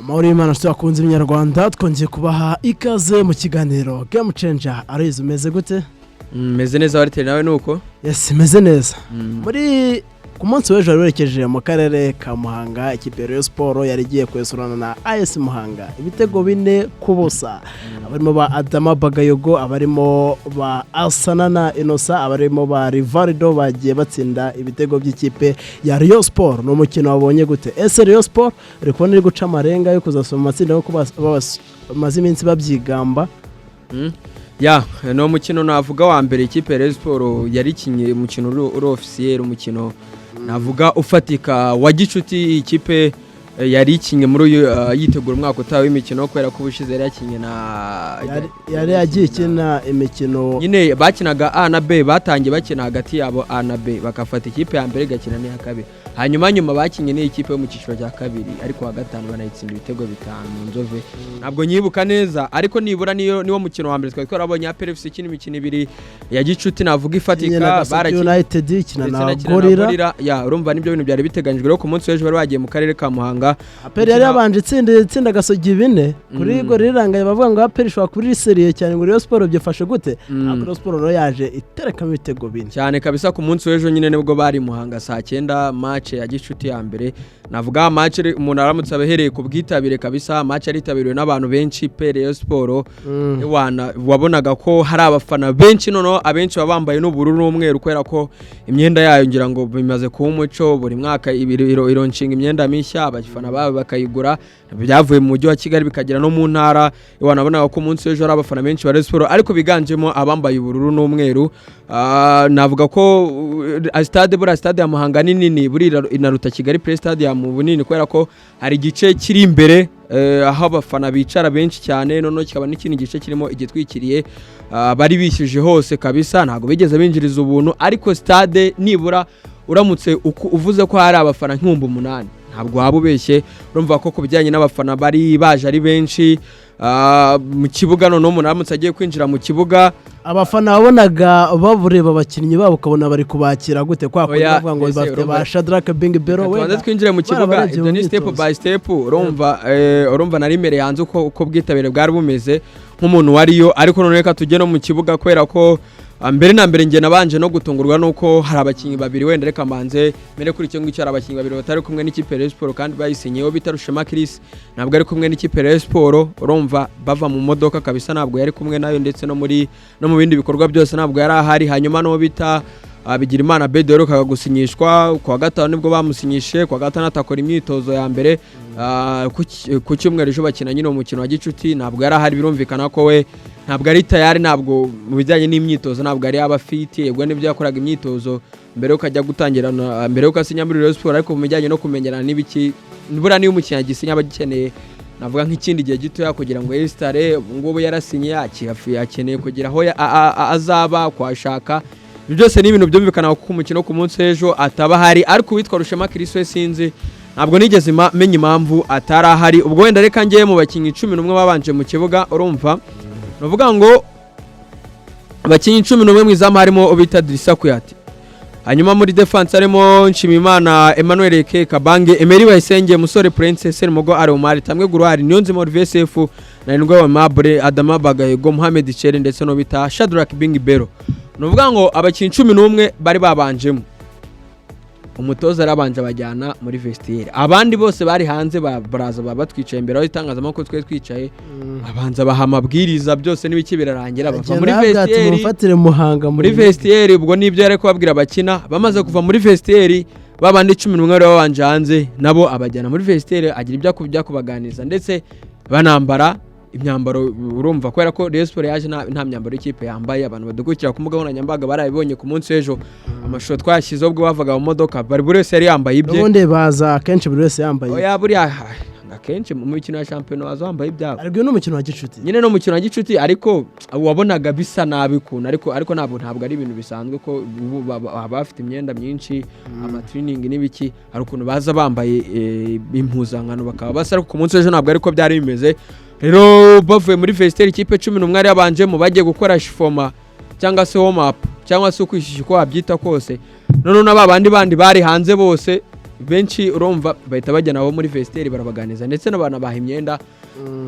Amahoro y'Imana nshuti bakunze Ibinyarwanda, twongeye kubaha ikaze mu kiganiro Game Changer. Arizi, umeze gute? Meze neza, wariteri, nawe nuko? Yes, meze neza. Muri ku munsi w'ejo wari werekeje mu karere ka Muhanga, ikipe ya Rayon Sport yari igiye kwesurana na AS Muhanga, ibitego 4-0. Abarimo ba Adama Bagayogo, abarimo ba Asanana Innocent, abarimo ba Rivaldo bagiye batsinda ibitego by'ikipe ya Rayon Sport. Ni umukino wabonye gute? Ese Rayon Sport uri kubona iri guca amarenga yo kuzasoma amatsinda nk'uko bamaze iminsi babyigamba? Ya, ni umukino navuga wa mbere ikipe ya Rayon Sport yari ikinye, umukino uri officiel, umukino navuga ufatika wa gicuti ikipe yari ikinye muri uyu yitegura umwaka utaha w'imikino, kubera ko ubushize yari yakinye na Yari yagiye ikina imikino. Nyine bakinaga A na B, batangiye bakina hagati yabo A na B, bagafata ikipe ya mbere igakina n'iya kabiri. Hanyuma nyuma bakinye n'ikipe yo mu cyiciro cya kabiri, ariko wa gatanu banayitsinda ibitego 5 mu Nzove. Ntabwo nyibuka neza, ariko nibura niyo niwo mukino wa mbere twari twarabonye APR FC ikina imikino ibiri ya gicuti navuga ikinye ifatika. Na Gasogi Barakinye United, ikina ndetse na nakina Gorilla. Gorilla. Ya, urumva nibyo bintu byari biteganyijwe. Rero ku munsi w'ejo bari bagiye mu karere ka Muhanga. APR yari yabanje itsinda Gasogi 4 kuri Gorilla irangaye, bavuga ngo APR ishobora kuba iri sérieux cyane, ngo Rayon Sport byifashe gute? Ariko Rayon Sport nayo yaje iterekamo ibitego 4. Cyane kabisa. Ku munsi w'ejo nyine nibwo bari Muhanga saa 9, match ya gicuti ya mbere. Navuga match umuntu aramutse abahereye ku bwitabire kabisa, match yaritabiriwe n'abantu benshi pe. Rayon Sport wana wabonaga ko hari abafana benshi, noneho abenshi baba bambaye n'ubururu n'umweru, kubera ko imyenda yayo ngira ngo bimaze kuba umuco, buri mwaka ironshinga imyenda mishya, abafana babo bakayigura. Byavuye mu mujyi wa Kigali bikagera no mu ntara. Wanabonaga ko umunsi w'ejo hari abafana benshi ba Rayon Sport, ariko biganjemo abambaye ubururu n'umweru. Navuga ko stade, buriya stade ya Muhanga ni nini, buriya inaruta Kigali Play Stadium mu bunini, kubera ko hari igice kiri imbere aho abafana bicara benshi cyane, noneho kikaba n'ikindi gice kirimo igitwikiriye. Bari bishyuje hose kabisa, ntabwo bigeze binjiriza ubuntu, ariko stade nibura uramutse uvuze ko hari abafana nk'8,000 ntabwo waba ubeshye. Urumva ko ku bijyanye n'abafana bari baje ari benshi mu kibuga, noneho umuntu aramutse agiye kwinjira mu kibuga, Abafana wabonaga babureba abakinnyi babo, ukabona bari kubakira gute kwa kundi Oya, bavuga ngo ese bafite ba Shadrack Bing Bero? Tubanze twinjire mu kibuga. Barabarebye Ibyo mu ni step myitozo. by step. Urumva nari imbere hanze uko ubwitabire bwari bumeze nk'umuntu wariyo, ariko none reka tujye no mu kibuga, kubera ko mbere na mbere njye nabanje no gutungurwa nuko hari abakinnyi babiri, wenda reka mbanze mbere kuri icyo ngicyo, hari abakinnyi babiri batari kumwe n'ikipe ya Rayon Sport kandi bayisinyeho. Bita Rushema Chris ntabwo ari kumwe n'ikipe ya Rayon Sport. Urumva bava mu modoka kabisa ntabwo yari kumwe nayo, ndetse no mu bindi bikorwa byose ntabwo yari ahari. Hanyuma n'uwo bita Bigirimana Bede yaherukaga gusinyishwa ku wa gatanu, nibwo bamusinyishe, ku wa gatandatu akora imyitozo ya mbere. Ku cyumweru ejo bakina nyine umukino wa gicuti, ntabwo yari ahari. Birumvikana ko we ntabwo ari tayari, ntabwo mu bijyanye n'imyitozo ntabwo yari yaba fit. Yego nibyo, yakoraga imyitozo mbere yuko ajya gutangira mbere yuko asinya muri Rayon Sport, ariko mu bijyanye no kumenyerana n'ibiki, buriya niyo umukinnyi agisinya aba agikeneye navuga nk'ikindi gihe gitoya kugira ngo yesitare. Ubu ngubu yarasinye, akeneye kugira aho azaba kuhashaka. Ibyo byose ni ibintu byumvikana ko umukino ku munsi w'ejo ataba ahari. Ariko uwitwa Rushema Chris we sinzi, ntabwo nigeze menya impamvu atari ahari. Ubwo wenda reka ngiye mu bakinnyi 11 babanje mu kibuga. Urumva ni ukuvuga ngo abakinnyi 11 mu izamu harimo ubita Drissa Kouyaté, hanyuma muri defense harimo Nshimiyimana Emmanuel Ke Kabange, Emery Bayisenge, Musore Prince, Serumogo Aromari, Tambwe Guruhari, Niyonzima Olivier Sefu na Ndwa Mable, Adama Bagayego, Mohamed Chere ndetse no bita Shadrack Bing Bero. Ni ukuvuga ngo abakinnyi 11 bari babanjemo, umutoza arabanje abajyana muri vestiaire, abandi bose bari hanze baraza baba batwicaye imbere aho itangazamakuru twari twicaye, abanza baha amabwiriza byose n'ibiki, birarangira bava muri vestiaire. Mufatire Muhanga. Muri vestiaire ubwo nibyo yari kubabwira abakina. Bamaze kuva muri vestiaire, babandi 11 bari babanje hanze nabo abajyana muri vestiaire, agira ibyo kubaganiriza, ndetse banambara imyambaro. Urumva kubera ko Rayon Sport yaje nta myambaro y'ikipe yambaye. Abantu badukurikira ku mbuga nkoranyambaga barabibonye ku munsi w'ejo, amashusho twayashyizeho ubwo bavaga mu modoka, bari buri wese yari yambaye ibye. Ubundi baza akenshi buri wese yambaye. Oya, buriya akenshi mu mikino ya shampiyona waza wambaye ibyabo. Ariko uyu ni umukino wa gicuti. Nyine no mukino wa gicuti, ariko wabonaga bisa nabi ukuntu, ariko ntabwo ari ibintu bisanzwe ko ubu baba bafite imyenda myinshi, amatraining n'ibiki, hari ukuntu baza bambaye impuzankano bakaba basa, ariko ku munsi w'ejo ntabwo ariko byari bimeze. Rero bavuye muri vestiaire, ikipe 11 yari yabanjemo bagiye gukora échauffement cyangwa se warm up cyangwa se ukwishyushya, uko wabyita kose, noneho na ba bandi bandi bari hanze bose. Benshi urumva bahita bajya nabo muri vestiaire, barabaganiza ndetse n'abantu baha imyenda.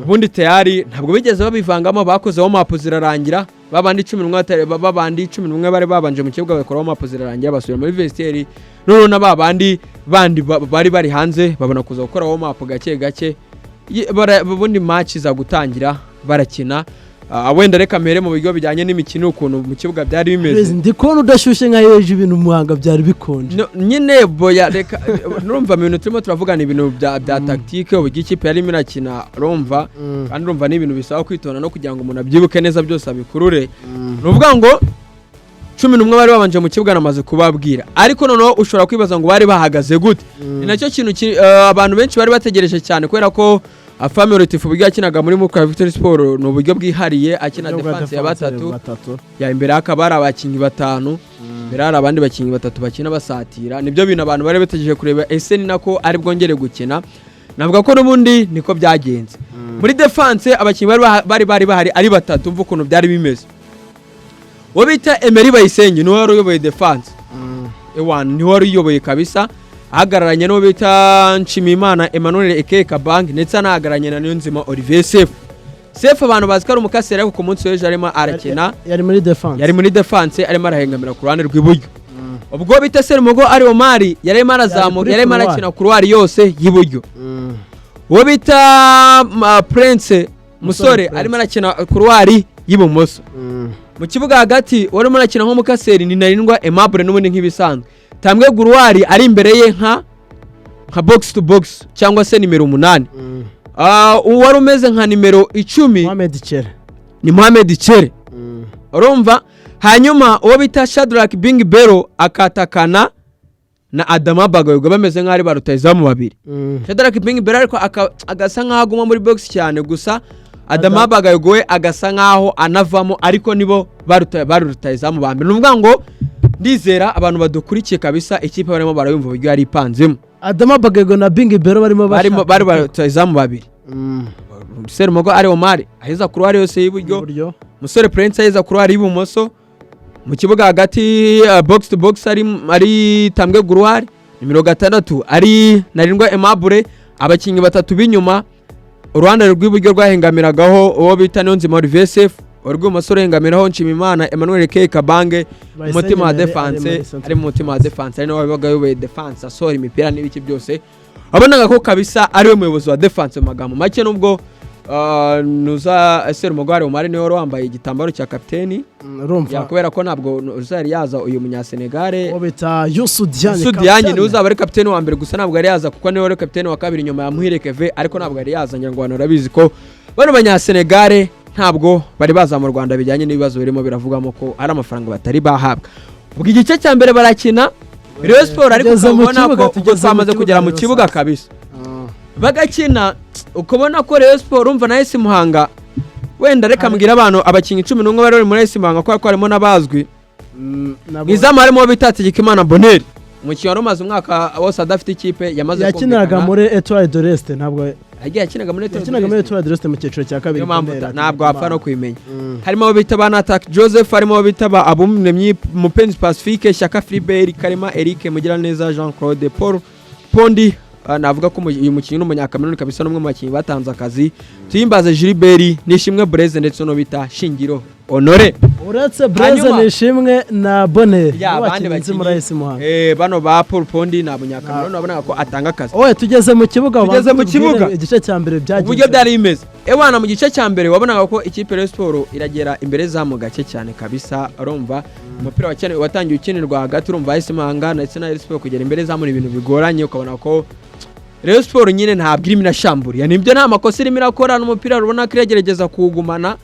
Ubundi tayari ntabwo bigeze babivangamo, bakoze warm up zirarangira. Babandi 11 bari babanje mu kibuga bakora warm up zirarangira, basubira muri vestiaire. Noneho na babandi bandi bari bari hanze babona kuza gukora warm up gake gake. Ubundi match iza gutangira, barakina. Wenda reka mpere mu buryo bijyanye n'imikino, ukuntu mu kibuga byari bimeze. Ndi kubona udashyushye nka yeje, ibintu Muhanga byari bikonje. No, nyine boya, reka nurumva mu bintu turimo turavugana, ibintu bya tactique, uburyo ikipe yarimo irakina, urumva, kandi urumva ni ibintu bisaba kwitonda no kugira ngo umuntu abyibuke neza byose abikurure. Ni ukuvuga ngo 11 bari babanje mu kibuga namaze kubabwira, ariko noneho ushobora kwibaza ngo bari bahagaze gute? Ni nacyo kintu abantu benshi bari bategereje cyane, kubera ko Afhamia Lotfi uburyo yakinaga muri Mukura Victory Sport ni uburyo bwihariye, akina Uburyo bwa defense ya defense batatu. Batatu. Ya imbere hakaba hari abakinnyi batanu, imbere hari abandi bakinnyi batatu bakina basatira. Nibyo bintu abantu bari bategereje kureba, ese ni nako ari bwongere gukina? Navuga ko n'ubundi niko byagenze. Muri defense abakinnyi bari bahari ari batatu. Umva ukuntu byari bimeze: uwo bita Emery Bayisenge niwe wari uyoboye defense, ewan niwe wari uyoboye kabisa, ahagararanye n'uwo bita Nshimiyimana Emmanuel Eke Kabange, ndetse anahagararanye na Niyonzima Olivier Sefu. Sefu abantu bazi ko ari umukaseri, ariko ku munsi w'ejo arimo arakina Yari muri defense. Yari muri defense, arimo arahengamira ku ruhande rw'iburyo. Ubwo bita Serumogo ari Omari yari arimo arazamuka, kuri yari arimo couloir. arakina couloir yose y'iburyo. Uwo bita Prince Musore Musore Prince. arimo arakina couloir y'ibumoso. Mu kibuga hagati warimo arakina nk'umukaseri ni Narindwa Aimable, n'ubundi nk'ibisanzwe. Tambwe Gloire ari imbere ye nka box to box cyangwa se nimero 8. Uwari umeze nka nimero 10 Mohamed Chere. Ni Mohamed Chere, urumva. Hanyuma uwo bita Shadrack Bing Bero akatakana na Adama Bagayogo, bameze nk'aho ari ba rutahizamu babiri. Shadrack Bing Bero ariko agasa nk'aho aguma muri box cyane, gusa Adama Bagayogo we agasa nk'aho anavamo, ariko nibo bari rutahizamu ba mbere. Ni ukuvuga ngo ndizera abantu badukurikiye kabisa ikipe barimo barayumva uburyo yari ipanzemo. Adama Bagayogo na Bing Bero barimo barimo bashaka bari ba rutahizamu babiri. Serumogo ari Omar aheza couloir yose y'iburyo, Iburyo. Musore Prince aheza couloir y'ibumoso. Mu kibuga hagati box to box ari Tambwe Gloire, nimero 6 ari Narindwa Aimable. Abakinnyi batatu b'inyuma, uruhande rw'iburyo rwahengamiragaho uwo bita Niyonzima Olivier Sefu, urw'ibumoso ruhengamiraho Nshimiyimana Emmanuel K Kabange. Umutima wa defense ari mu mutima wa defense, ari nawe wabaga ayoboye defense, asohora imipira n'ibiki byose. Wabonaga ko kabisa ariwe muyobozi wa defense mu magambo make, nubwo nuza Serumogo Omar niwe wari wambaye igitambaro cya kapiteni. Urumva. Ya, kubera ko ntabwo nuza yari yaza, uyu munyasenegare. Uwo bita Youssou Diagne. Youssou Diagne niwe kapitene. uzaba ari kapiteni wa mbere, gusa ntabwo yari yaza kuko niwe wari kapiteni wa kabiri nyuma ya Muhire Keve, ariko ntabwo yari yaza. Ngira ngo abantu barabizi ko bano banyasenegare ntabwo bari baza mu Rwanda, bijyanye n'ibibazo birimo biravugamo ko ari amafaranga batari bahabwa. Ubwo igice cya mbere barakina Rayon Sport, ariko Tugeze mu ukabona kibuga, ko ubwo tugeze mu twamaze kibuga kugera mu rero kibuga sasa. kabisa, bagakina ukabona ko Rayon Sport, urumva, na AS Muhanga. Wenda reka mbwira abantu abakinnyi 11 bari bari muri AS Muhanga, kubera ko harimo n'abazwi. Mu izamu harimo uwo bita Hategekimana Bonheur, umukinnyi wari umaze umwaka wose adafite ikipe, yamaze Yakiniraga kumvikana. muri Etoile de l'Est, ntabwo Yagiye yakinaga muri Etoile yakinaga muri de l'Est. Etoile de l'Est mu cyiciro cya kabiri. Niyo mpamvu Bonheur ntabwo wapfa no kubimenya. Harimo abo bita ba Natak Joseph, harimo abo bita ba Abumuremyi Mupenzi Pacifique, Shyaka Philbert, Karema Eric, Mugiraneza Jean Claude, Paul Pondi. Navuga ko uyu mukinnyi ni umunyakameruni kabisa, n'umwe mu bakinnyi batanze akazi, Tuyimbaze Gilbert, Nishimwe Blaise, ndetse no bita Shingiro Honore. Uretse Blaise, Nishimwe na Bonheur Ya, nibo abandi bakinnyi nzi muri bakinnyi AS Muhanga. Bano ba Paul Pondi ni abanyakameruni, wabonaga ko atanga akazi. Oye, tugeze mu kibuga. Tugeze mu Ubanza tubwire kibuga. igice cya mbere byagenze Uburyo byari bimeze, ewana, mu gice cya mbere wabonaga ko ikipe ya Rayon Sport iragera imbere zamu gake cyane kabisa. Urumva umupira watangiye ukinirwa hagati, urumva AS Muhanga ndetse na Rayon Sport kugera imbere zamu ni ibintu bigoranye, ukabona ko Rayon Sport nyine ntabwo irimo irashamburiya. Nibyo, nta makosa irimo irakora, n'umupira urabona ko iragerageza kuwugumana,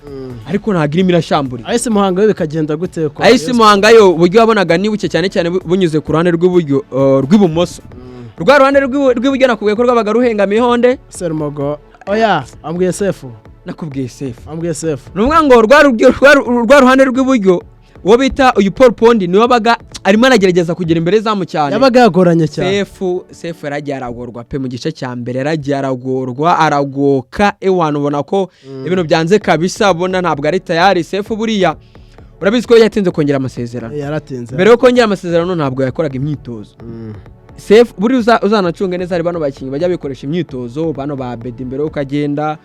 ariko ntabwo irimo irashamburiya. AS Muhanga yo bikagenda gute kwa AS Muhanga yo uburyo wabonaga ni buke cyane cyane bunyuze ku ruhande rw'iburyo, rw'ibumoso. Rwa ruhande rw'iburyo nakubwiye ko rwabaga ruhengamiye honde. Serumogo, oya, ambwiye Sefu. Nakubwiye Sefu. Ambwiye Sefu. Ni ukuvuga ngo rwa ruhande rw'iburyo, uwo bita uyu Paul Pondi niwe wabaga arimo aragerageza kugera imbere zamu cyane. Yabaga yagoranye cyane. Sefu yaragiye aragorwa pe. Mu gice cya mbere yaragiye aragorwa, aragoka, ewana, ubona ko ibintu byanze kabisa, ubona ntabwo ari tayari. Sefu buriya urabizi ko yatinze kongera amasezerano. Yaratinze. Mbere yo kongera amasezerano ntabwo yakoraga imyitozo. Sefu buri uzanacunga neza, hari bano bakinnyi bajya bikoresha imyitozo, bano ba Bedi mbere yuko agenda,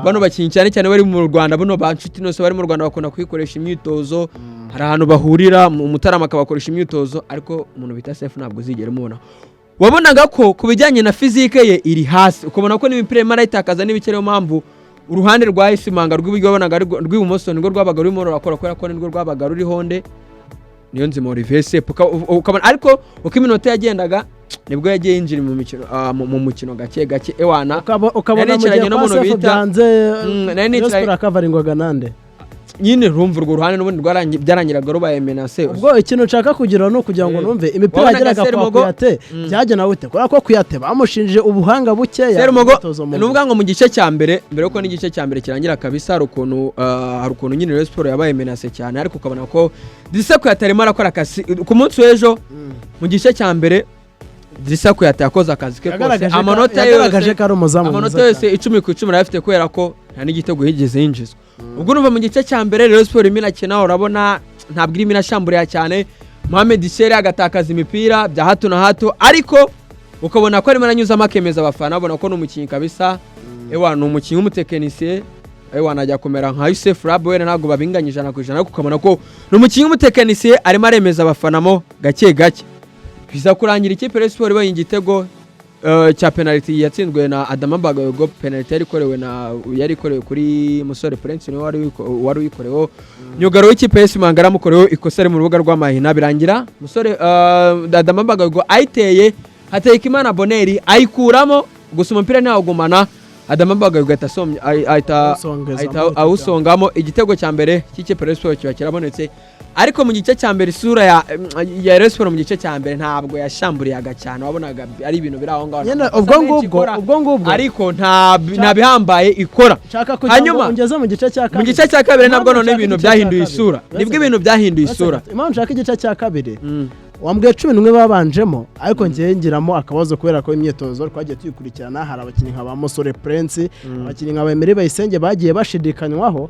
bano bakinnyi cyane cyane bari mu Rwanda, bano ba nshuti nose bari mu Rwanda bakunda kuyikoresha imyitozo. Hari ahantu bahurira mu Mutarama akabakoresha imyitozo, ariko umuntu bita Sefu ntabwo uzigera umubona. Wabonaga ko ku bijyanye na physique ye iri hasi, ukabona ko n'imipira irimo arayitakaza n'ibike. Niyo mpamvu uruhande rwa Isimanga rw'iburyo wabonaga rw'ibumoso nirwo rwabaga rurimo rurakora, kubera ko nirwo rwabaga ruriho nde? Niyonzima Olivier Sefu. Ukabona ariko uko iminota yagendaga nibwo yagiye yinjira mu mikino, mu mukino gake gake, ewana. Ukabona Nari mu gihe nicaranye kwa n'umuntu Sefu byanze. Nari Rayon Sport akavaringwaga nande? Nyine urumva urwo ruhande n'ubundi byarangiraga rubaye menacé. Ubwo ikintu nshaka kugira ni ukugira ngo numve imipira Wabonaga yageraga kwa Serumogo- Kuyate byagena gute, kubera ko Kuyate bamushinjije ubuhanga bukeya Serumogo mu myitozo mu ni ukuvuga ngo mu gice cya mbere, mbere yuko n'igice cya mbere kirangira kabisa, hari ukuntu nyine Rayon Sport yabaye menacé cyane, ariko ukabona ko Drissa Kuyate arimo arakora akazi. Ku munsi w'ejo mu gice cya mbere Drissa Kuyate yakoze akazi ke kose. Amanota Yagaragaje yose ko ari umuzamu amanota mwiza yose cyane. 10/10 arayafite, kubera ko nta n'igitego yigeze yinjizwa. Ubwo urumva mu gice cya mbere Rayon Sport irimo irakina, urabona ntabwo irimo irashamburiya cyane. Mohamed Shere agatakaza imipira bya hato na hato, ariko ukabona ko arimo aranyuzamo akemeza abafana, babona ko ni umukinnyi kabisa. Ewa, ni umukinnyi w'umutekinisiye, ewa, najya kumera nka Yusef Rab, wenda ntabwo babinganya 100%, ariko ukabona ko ni umukinnyi w'umutekinisiye, arimo aremeza abafana mo gake gake. Biza kurangira ikipe Rayon Sport ibonye igitego cya penalty yatsinzwe na Adama Bagayogo. Penalty yari ikorewe kuri Musore Prince, niwe wari uyikoreweho. Myugariro w'ikipe y'AS Muhanga yaramukoreweho ikosa ari mu rubuga rw'amahina, birangira Musore Adama Bagayogo ayiteye, Hategekimana Boneri ayikuramo, gusa umupira ntiyawugumana. Adama Bagayogo ahita Awusongezamo ahita igitego. awusongamo. Igitego cya mbere cy'ikipe Rayon Sport kiba kirabonetse. Ariko mu gice cya mbere isura ya Rayon Sport mu gice cya mbere ntabwo yashamburiyaga cyane, wabonaga ari ibintu biri aho ngaho, Nyine nta makosa ubwo menshi ngubwo ikora, ubwo ngubwo ariko nta bihambaye ikora. Nshaka kugira ngo Hanyuma, ungeze mu gice cya mu kabiri. gice cya kabiri nabwo Impamvu none nshaka ibintu igice cya byahinduye kabiri. isura, nibwo ibintu byahinduye isura. Impamvu nshaka igice cya kabiri, wambwiye 11 babanjemo, ariko ngewe ngiramo akabazo kubera ko imyitozo twagiye tuyikurikirana, hari abakinnyi nka ba Musore Prince, abakinnyi nka ba Emery Bayisenge bagiye bashidikanywaho.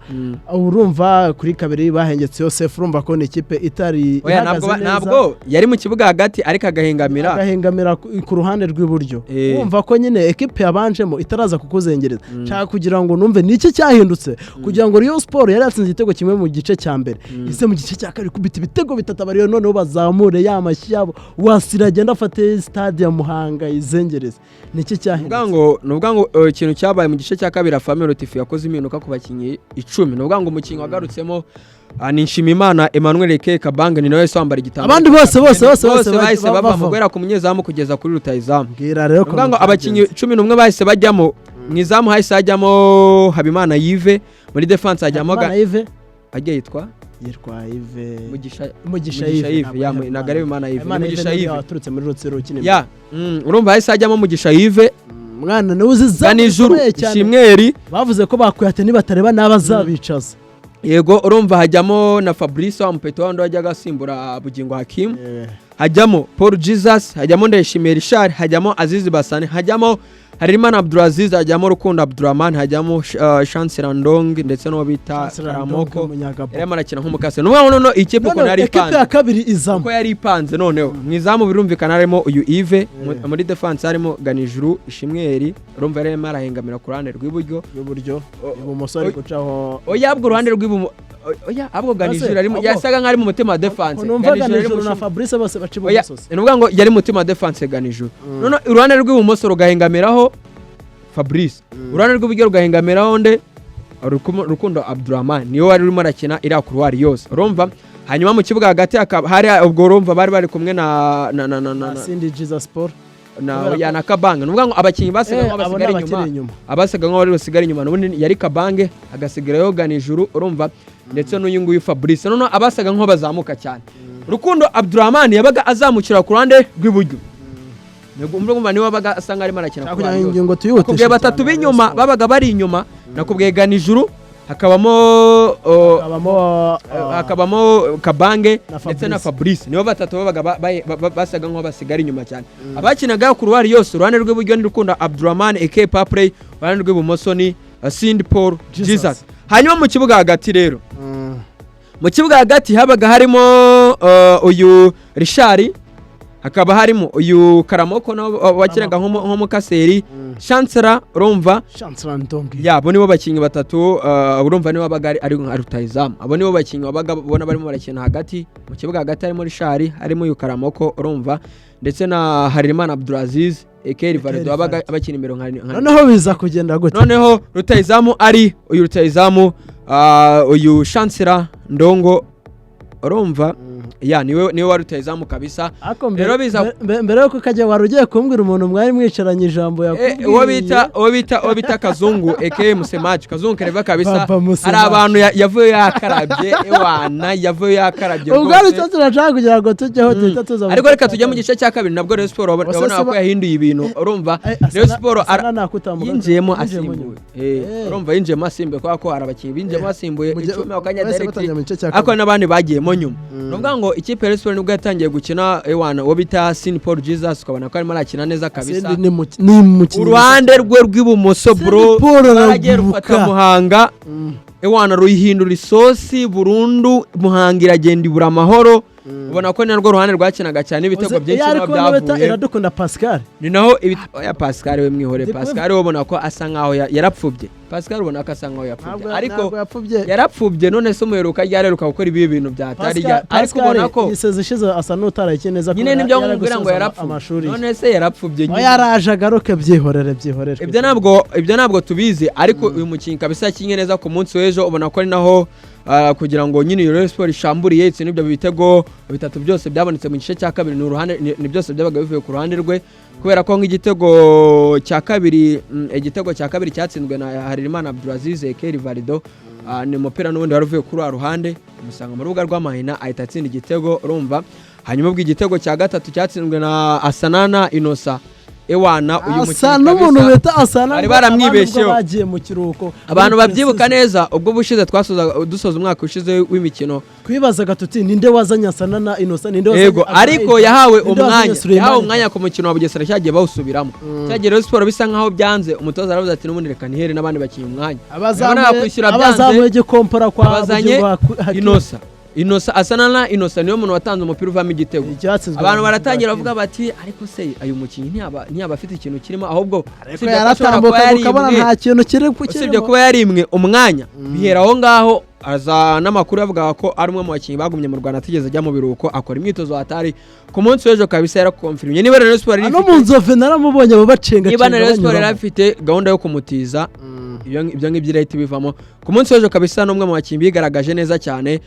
Urumva kuri kabiri bahengetse Yosef, urumva ko ni ikipe itari Oya, ihagaze ntabwo neza. Ntabwo yari mu kibuga hagati, ariko agahengamira Agahengamira ku ruhande rw'iburyo. Wumva ko nyine ekipe yabanjemo itaraza kukuzengereza. Nshaka kugira ngo numve ni iki cyahindutse kugira ngo Rayon Sport yari yatsinze igitego kimwe mu gice cya mbere, ise mu gice cya kabiri kubita ibitego bitatu, abariyo noneho bazamure ya mashyi yabo, Wasira agenda afate stade ya Muhanga izengereze. Ni iki Ni ukuvuga cyahindutse? ngo ni ukuvuga ngo ikintu cyabaye mu gice cya kabiri, Afahmia Lotfi yakoze impinduka ku bakinnyi 10. Ni ukuvuga ngo umukinnyi wagarutsemo ni Nshimiyimana Emmanuel Ke Kabange, ni nawe wese wambara igitambaro. Abandi bose bose bose bose bahise bavamo, bavamo. guhera ku munyezamu kugeza kuri rutayizamu. Mbwira rero Ni ukuvuga ngo ukuntu abakinnyi byagenze. 11 bahise bajyamo. Mu izamu hahise hajyamo Habimana Yves, muri defense hajyamo Habimana Yves. Agiye yitwa Yitwa Yves Mugisha. Mugisha Mugisha Yves. Yves, ya, ntabwo ari Habimana Yves, ni Habimana Mugisha Yves Yves. waturutse muri Rutsiro ukina Ya, urumva hahise hajyamo Mugisha Yves. Mwana niwe uzi izamu Ganijuru rikomeye cyane. Shimweri. Bavuze ko bakuyate nibatareba n'abazabicaza. Yego, urumva hajyamo na Fabrice wa Mupeto wandi wajyaga asimbura Bugingo Hakim, hajyamo Paul Jesus, hajyamo Ndayishimiye Richard, hajyamo Azizi Basane, hajyamo Harerimana Abdulaziz, hajyamo Rukundo Abdurrahman, hajyamo Chancellor Ndong ndetse n'uwo bita Karamoko yarimo arakina nk'umukase. Ni ukuvuga ngo noneho ikipe ukuntu None yari ekipe ya ipanze, kabiri izamo uko yari ipanze noneho, mu izamu birumvikana harimo uyu Yves, muri defense harimo Ganijuru Ishimweri, urumva yarimo arahengamira ku ruhande rw'iburyo. Rw'iburyo, ibumoso ari gucaho. Oya, abwo uruhande rw'ibumo, oya, abwo Ganijuru arimo yasaga nk'ari mu mutima wa defense. Numva Ganijuru yari Ganijuru na mu Fabrice bose baca Oya, ibumoso. ni ukuvuga ngo yari mutima wa defense Ganijuru, none uruhande rw'ibumoso rugahengamiraho Fabrice, uruhande rw'iburyo rugahengamiraho nde? Rukundo Abdurrahman, niwe wari urimo arakina iriya couloir yose, urumva. Hanyuma mu kibuga hagati hakaba hari, ubwo urumva bari bari kumwe na Sindi Jesus Paul. na Kubera ya na Kabange. Ni ukuvuga ngo abakinnyi basaga nk'aho Abo ni basigara abakiri inyuma, inyuma. Abasaga nk'aho bari basigara inyuma n'ubundi yari Kabange, hagasigarayo Ganijuru, urumva, ndetse n'uyu nguyu Fabrice. Noneho abasaga nk'aho bazamuka cyane, Rukundo Abdurrahman yabaga azamukira ku ruhande rw'iburyo. Urumva niwe wabaga asa nk'aho arimo arakina Nshaka ku kugira ruhande ngo yose. ingingo tuyihutishe Nakubwiye batatu cyane, b'inyuma Rayon Sport. babaga bari inyuma, nakubwiye Ganijuru, hakabamo Hakabamo hakabamo Kabange na ndetse na Fabrice. Fabrice, nibo batatu babaga basaga nk'aho basigara inyuma cyane. Abakinaga couloir yose, uruhande rw'iburyo ni Rukundo Abdurrahman aka Paplay, uruhande rw'ibumoso ni Sindi Paul Jesus. Jesus. Hanyuma mu kibuga hagati rero, mu kibuga hagati habaga harimo uyu Richard. Hakaba harimo uyu Karamoko nawe wakinaga nk'umukaseri, Chancellor, urumva? Chancellor Ndongi. Ya, abo nibo bakinnyi batatu, urumva nibo babaga ari nka rutahizamu. Abo nibo bakinnyi babaga ubona barimo barakina hagati mu kibuga. Hagati harimo Richard, harimo uyu Karamoko, urumva, ndetse na Harerimana Abdulaziz aka Rivaldo, wabaga bakina imbere nka Noneho biza kugenda gute? Noneho rutahizamu ari uyu rutahizamu, uyu Chancellor Ndongo, urumva? Ya, niwe wari rutahizamu kabisa. Ariko mbere Rero mbere yuko ukajya, wari ugiye kumbwira umuntu mwari mwicaranye, ijambo yakubwiye. Uwo bita Kazungu aka Musemaji, Kazungu Kereva kabisa. Papa Hari Musemaji. abantu yavuye yakarabye, ewana, yavuye yakarabye Ubwo ari rwose. cyo turashaka kugira ngo tujyeho, duhita tuza mu Ariko gice reka cya tujye mu kabiri. gice cya kabiri. Nabwo Rayon Sport Wase urabona ko yahinduye ibintu, urumva? Rayon Sport Yinjiyemo yinjiyemo asimbuye. Urumva, yinjiyemo asimbuye kubera ko hari abakinnyi binjiyemo basimbuye 10 ako kanya Bahise direct, batangira mu gice cya ariko kabiri. n'abandi bagiyemo nyuma. Ni ukuvuga ngo ikipe ya Rayon Sport nibwo yatangiye gukina, ewana, uwo bita Sin Paul Jesus ukabona ko arimo arakina neza kabisa. Sindi ni umukinnyi Uruhande rwe rw'ibumoso, bro, Paul baragiye rufata araguruka. Muhanga, ewana, ruyihindura isosi burundu. Muhanga iragenda ibura amahoro. Ubona ko ni narwo ruhande rwakinaga cyane, ibitego byinshi Iyo niho ari kumwe bita byavuye. Iradukunda Pascal. Ni naho oya, Pascal we mwihore. Ndi Pascal we ubona ko asa nkaho yarapfubye. Pascal ubona ko asa nkaho yapfubye, Ntabwo ariko ntabwo yapfubye. Yarapfubye. None se umuheruka ryareruka gukora ibi bintu byatari ariko ubona ko Iyi sezo ishize asa n'utarayikiye neza nyine kubera nibyo yari nkubwira ngo gusoza yarapfubye. amashuri ye. None se yarapfubye Oya, nyine. yaraje agaruke, byihorere, byihorere. Ibyo ntabwo tubizi, ariko uyu mukinnyi kabisa yakinnye neza ku munsi w'ejo. Ubona ko ari naho, kugira ngo nyine iyo Rayon Sport ishamburiye itsinda ibyo bitego bitatu byose byabonetse mu gice cya kabiri, ni uruhande ni byose byabaga bivuye ku ruhande rwe, kubera ko nk'igitego cya kabiri, igitego cya kabiri cyatsinzwe na Harerimana Abdulaziz aka Rivaldo, ni umupira n'ubundi wari uvuye kuri wa ruhande, umusanga mu rubuga rw'amahina, ahita atsinda igitego, urumva? Hanyuma ubwo igitego cya gatatu cyatsinzwe na Asanana Inosa, ewana, uyu Asa mukinnyi n'umuntu kabisa bita Asana bari ngo abandi ubwo baramwibeshyeho. bagiye mu kiruhuko Abantu muri babyibuka pre-season. neza, ubwo bushize twasoza, dusoza umwaka ushize w'imikino, Twibazaga tuti: "Ninde wazanye Asana na Inosa? Ninde wazanye Yego, ariko Abdulayi? yahawe Ninde wazanye umwanya Suleimani?" Yahawe umwanya ku mukino wa Bugesera, cyagiye bawusubiramo, cyagiye Rayon Sport bisa nkaho byanze, umutoza aravuze ati: "N'ubundi reka nihere n'abandi bakinnyi umwanya." Abazamuye Urabona kwishyura byanze, abazamuye igikompora kwa abazanye Bugingo Hakim. Inosa, Asana na Inosa niwe muntu watanze umupira uvamo igitego. Icyatsinzwe Abantu na baratangira Hakim. bavuga bati: "Ariko se uyu mukinnyi ntiyaba afite ikintu kirimo?" Ahubwo Ariko usibye ko ashobora kuba yaratambukaga ukabona yarimwe, nta kintu kiri usibye kirimo. kuba yarimwe umwanya, bihera aho ngaho, aza n'amakuru yavugaga ko ari umwe mu bakinnyi bagumye mu Rwanda atigeze ajya mu biruhuko, akora imyitozo hatari. Ku munsi w'ejo kabisa yarakonfirmye. Niba Rayon Sport Ano mu Nzove naramubonye abo bacenga. Niba na Rayon Sport yari afite gahunda yo kumutiza, ibyo ngibyo irahita ibivamo. Ku munsi w'ejo kabisa n'umwe mu bakinnyi bigaragaje neza cyane.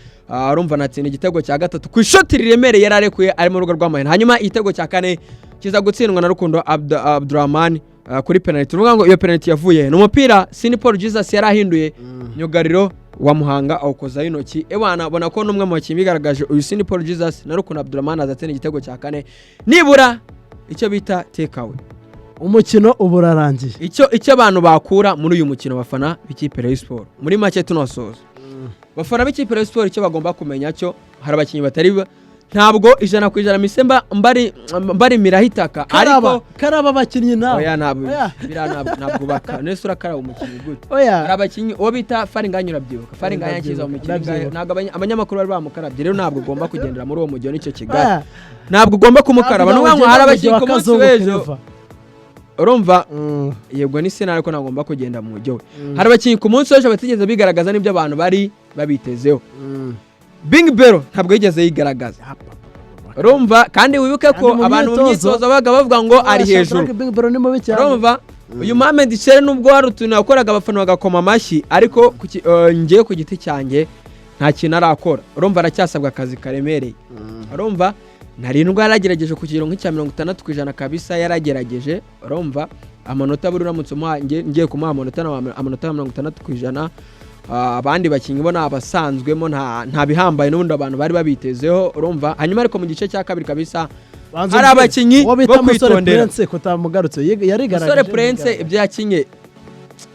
Urumva, anatsinda igitego cya gatatu ku ishoti riremereye yari arekuye ari mu rugo rw'amahina. Hanyuma igitego cya kane kiza gutsindwa na Rukundo Abdurahman kuri penalty. Uruvuga ngo iyo penalty yavuye ni umupira Sini Paul Jesus yari ahinduye myugariro wa Muhanga awukozaho intoki. Ewana, bona ko n'umwe mu bakinnyi bigaragaje, uyu Sini Paul Jesus na Rukundo Abdurahman, azatsinda igitego cya kane, nibura icyo bita takeaway. Umukino ubu urarangiye. Icyo abantu bakura muri uyu mukino, bafana b'ikipe Rayon Sport, muri make tunasoza, bafana b'ikipe Rayon Sport, icyo bagomba kumenya cyo, hari abakinnyi batari ntabwo 100% mise mba mbari mbarimiraho itaka, Karaba ariko karaba abakinnyi nawe. Oya, ntabwo Oya. biriya, ntabwo baka nese urakaraba umukinnyi gute? Oya. Hari abakinnyi, uwo bita Faringanya, urabyibuka Faringanya akiza mu mukino? Ndabyibuka. Ntabwo abanyamakuru bari bamukarabye. Rero ntabwo ugomba kugendera muri uwo mujyo n'icyo kigali, Oya. ntabwo ugomba kumukaraba. Ni ukuvuga ngo hari abakinnyi ku munsi Kazungu w'ejo, Kereva. urumva? Yego, ni sena, ariko ntagomba kugenda mu mujyo we. Hari abakinnyi ku munsi w'ejo batigeze bigaragaza n'ibyo abantu bari babitezeho. Bing Bero ntabwo yigeze yigaragaza, urumva? Kandi wibuke ko Kandi mu abantu mu myitozo- myitozo babaga bavuga ngo ari Oya, hejuru. Shadrack Big Bro ni mubi cyane. Urumva, uyu Mohamed Chere, nubwo hari utuntu yakoraga abafana bagakoma amashyi, ariko njyewe ku giti cyanjye nta kintu arakora. Urumva, aracyasabwa akazi karemereye. Urumva, ntarindwa yaragerageje ku kigero nk'icya 60% kabisa, yaragerageje. Urumva, amanota buri uramutse umuha, ngiye kumuha amanota amanota ya 60%. Abandi bakinnyi bo ni abasanzwemo, nta bihambaye n'ubundi abantu bari babitezeho, urumva? Hanyuma ariko mu gice cya kabiri kabisa Banza hari umbwire, abakinnyi uwo bita bo Musore kwitondera. Prince kutamugarutse yarigaragaje? Musore Prince ibyo yakinye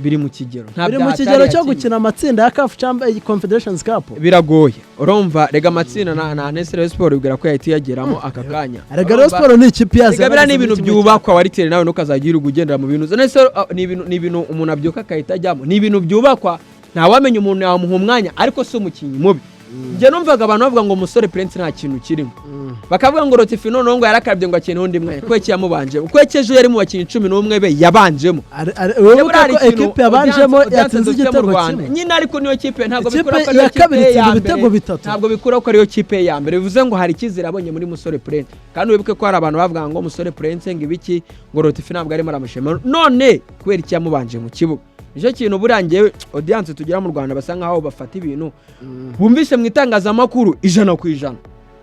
biri mu kigero nta Biri mu bya kigero hatari cyo yakinye. gukina amatsinda ya CAF Champions Confederations Cup. Biragoye, urumva? Rega amatsinda na Nestle Sport bibwira ko yahita iyageramo aka kanya. Erega Rayon Sport ni ikipe yazi. Rega biriya ni ibintu byubakwa, wariteri nawe ntukazajya wirirwa ugendera mu bintu. Nese ni ibintu umuntu abyuka agahita ajyamo, ni ibintu byubakwa, ntawamenya, umuntu yamuha umwanya, ariko si umukinnyi mubi. Njye numvaga abantu bavuga ngo Musore Prince nta kintu kirimo, bakavuga ngo Rotifi noneho ngo yarakarabye ngo akine undi mwanya. Kweki yamubanjemo? Kweki ejo yari mu bakinnyi 11 be yabanjemo? Wibuke Buriya hari ko ikintu ekipe yabanjemo audience yatsinze dufite mu igitego Rwanda. kimwe. Nyine ariko niyo kipe ntabwo Ikipe bikura ko ariyo ya kabiri kipe ya itsinda mbere. ibitego bitatu. Ntabwo bikura ko ariyo kipe ya mbere, bivuze ngo hari icyizere abonye muri Musore Prince. Kandi wibuke ko hari abantu bavuga ngo Musore Prince ngo ibiki, ngo Rotifi ntabwo arimo aramushima. None kubera iki yamubanje mu kibuga? Nicyo kintu buriya ngewe audience tugira mu Rwanda, basa nkaho bafata ibintu bumvise mu itangazamakuru 100%.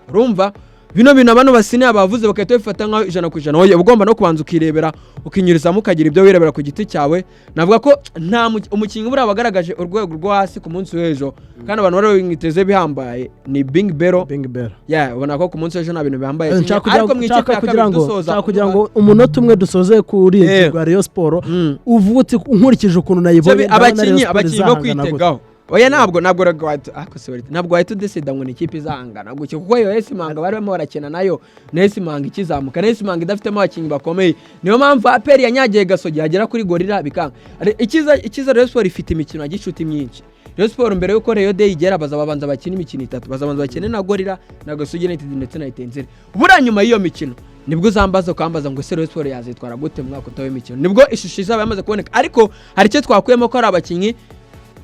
Urumva bino bintu abantu basiniya bavuze bagahita babifata nkaho 100%. Oya, uba ugomba no kubanza ukirebera, ukinyurizamo, ukagira ibyo wirebera ku giti cyawe. Navuga ko nta umukinnyi buriya wagaragaje urwego rwo hasi ku munsi w'ejo kandi abantu bari bamwiteze bihambaye ni Bing Bero. Bing Bell. Yeah, ubona ko ku munsi w'ejo nta bintu bihambaye Nshaka yakinnye. kugira Ariko mu ikipe nshaka ya kugira kabiri ngo dusoza nshaka kugira ngo umunota umwe dusoze kuri iyi ngingo ya Rayon Sport, uvuga uti nkurikije ukuntu nayibonye, ndabona Rayon Abakinnyi Sport abakinnyi bo izahangana gute. kwitegaho, oya, ntabwo wahita, ariko se ntabwo wahita udesida ngo ni ikipe izahangana gutyo, kuko iyo AS Muhanga bari barimo barakina nayo na AS Muhanga ikizamuka, na AS Muhanga idafitemo abakinnyi bakomeye. Niyo mpamvu APR yanyagiye Gasogi, yagera kuri Gorilla bikanga. Icyiza Rayon Sport ifite imikino ya gicuti myinshi. Rayon Sport mbere yuko Rayon Day igera bazabanza bakine imikino itatu, bazabanza bakine na Gorilla na Gasogi United ndetse na Etincelle. Buriya nyuma y'iyo mikino nibwo uzambaza ukambaza ngo ese Rayon Sport yazitwara gute mu mwaka utaha w'imikino, nibwo ishusho izaba yamaze kuboneka. Ariko hari icyo twakuyemo, ko ari abakinnyi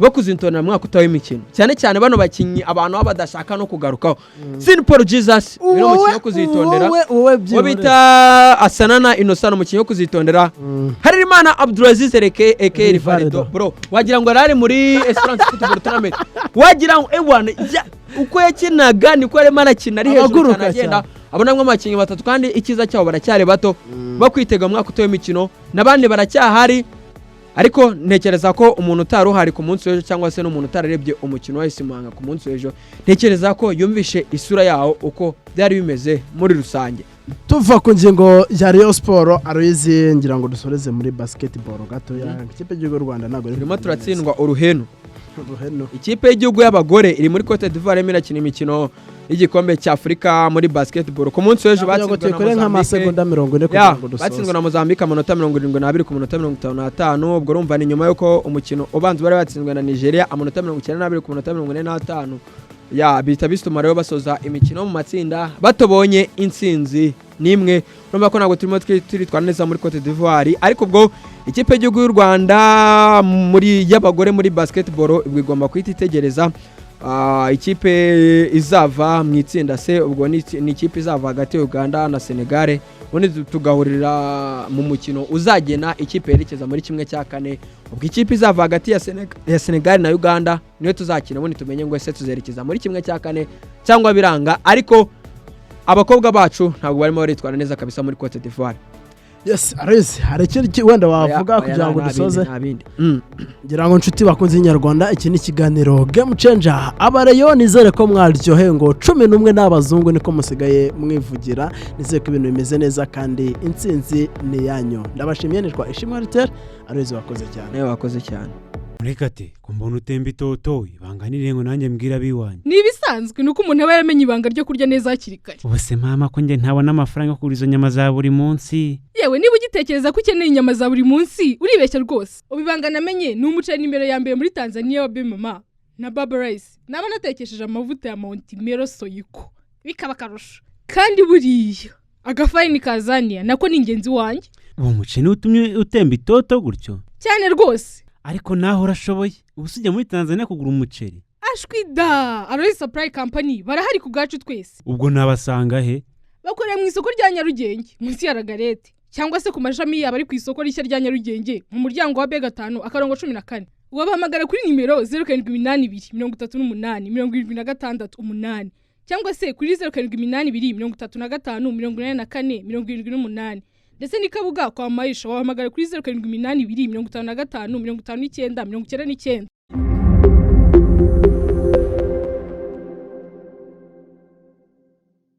bo kuzitonera mu mwaka utaha w'imikino, cyane cyane bano bakinnyi abantu baba badashaka no kugarukaho. Sin Paul Jesus ni umukinnyi wo kuzitondera. Wowe wowe Uwo byihorere. bita Asanana Innocent, umukinnyi wo kuzitondera. Harerimana Abdulaziz Reke eke Rivaldo. Rivaldo, bro, wagira ngo yari ari muri Esperance Football Tournament, wagira ngo ewana uko yakinaga niko arimo arakina, ari hejuru Abaguruka cyane agenda cyane. abonamo abakinnyi batatu. Kandi icyiza cyabo baracyari bato bo kwitega mu mwaka utaha w'imikino, n'abandi baracyahari. Ariko ntekereza ko umuntu utari uhari ku munsi w'ejo cyangwa se n'umuntu utararebye umukino wa AS Muhanga ku munsi w'ejo, ntekereza ko yumvishe isura yawo uko byari bimeze muri rusange. Tuva ku ngingo ya Rayon Sport, Aloyizi, ngira ngo dusoreze muri basketball gatoya. Ikipe y'igihugu y'u Rwanda ntabwo iri Turimo kugenda turatsindwa uruhenu. neza. Uruhenu. Ikipe y'igihugu y'abagore iri muri Cote d'Ivoire, irimo irakina imikino y'igikombe cy'Afurika muri basketball. Ku munsi w'ejo Kugira ngo batsinzwe na tuyikore Mozambique. nk'amasegonda 40 kugira Ya, ngo dusoze. batsinzwe na Mozambique amanota 72 ku manota 55. Ubwo urumva ni nyuma y'uko umukino ubanza bari batsinzwe na Nigeria amanota 92 ku manota 45. Ya, bihita bituma rero basoza imikino mu matsinda batobonye intsinzi n'imwe. Urumva ko ntabwo turimo turitwara neza muri Cote d'Ivoire. Ariko ubwo ikipe y'igihugu y'u Rwanda muri y'abagore muri basketball ubwo igomba guhita itegereza ikipe izava mu itsinda se. Ubwo ni ikipe izava hagati ya Uganda na Senegal, ubundi tugahurira mu mukino uzagena ikipe yerekeza muri 1/4. Ubwo ikipe izava hagati ya Senegal na Uganda niyo tuzakina, ubundi tumenye ngo ese tuzerekeza muri 1/4 cyangwa biranga. Ariko abakobwa bacu ntabwo barimo baritwara neza kabisa muri Cote d'Ivoire. Yes, Aloyizi, hari ikindi wenda wavuga Oya, kugira ngo nta dusoze? bindi, nta bindi. Ngira ngo nshuti bakunze Inyarwanda, iki ni ikiganiro Game Changer. Abareyo nizere ko mwaryohewe, ngo 11 n'abazungu niko musigaye mwivugira. Nizere ko ibintu bimeze neza kandi intsinzi ni iyanyu. Ndabashimiye, nitwa Ishimwe Ritere. Aloyizi, wakoze cyane. Nawe wakoze cyane. Murekate, ko mbona utemba itoto, ibanga n'irengo nanjye mbwira abiwanyu. Ni ibisanzwe, ni uko umuntu aba yaramenye ibanga ryo kurya neza hakiri kare. Ubu se mama, ko njye ntabona amafaranga yo kugura izo nyama za buri munsi? Yewe, niba ugitekereza ko ukeneye inyama za buri munsi uribeshya rwose. Ubu ibanga namenye ni umuceri nimero ya mbere muri Tanzania wa Bemama na Baba Rice, naba natekesheje amavuta ya Montimero Soyiko bikaba akarusho. Kandi buriya agafarini kazaniya nako ni ingenzi wanjye. Uwo muceri niwo utumye utemba itoto gutyo? Cyane rwose. Ariko naho urashoboye, ubu se ujya muri Tanzania kugura umuceri? Ashwi da! Aloyi Supply Company barahari ku bwacu twese. Ubwo nabasanga he? Bakorera mu isoko rya Nyarugenge munsi ya Ragarete, cyangwa se ku mashami yabo ari ku isoko rishya rya Nyarugenge mu muryango wa B5-14. Wabahamagara kuri nimero 0782 387 68, cyangwa se kuri 0782 35 84 78. Ndetse n'i Kabuga kwa Mayisha wabahamagara kuri 0782 55 59 99.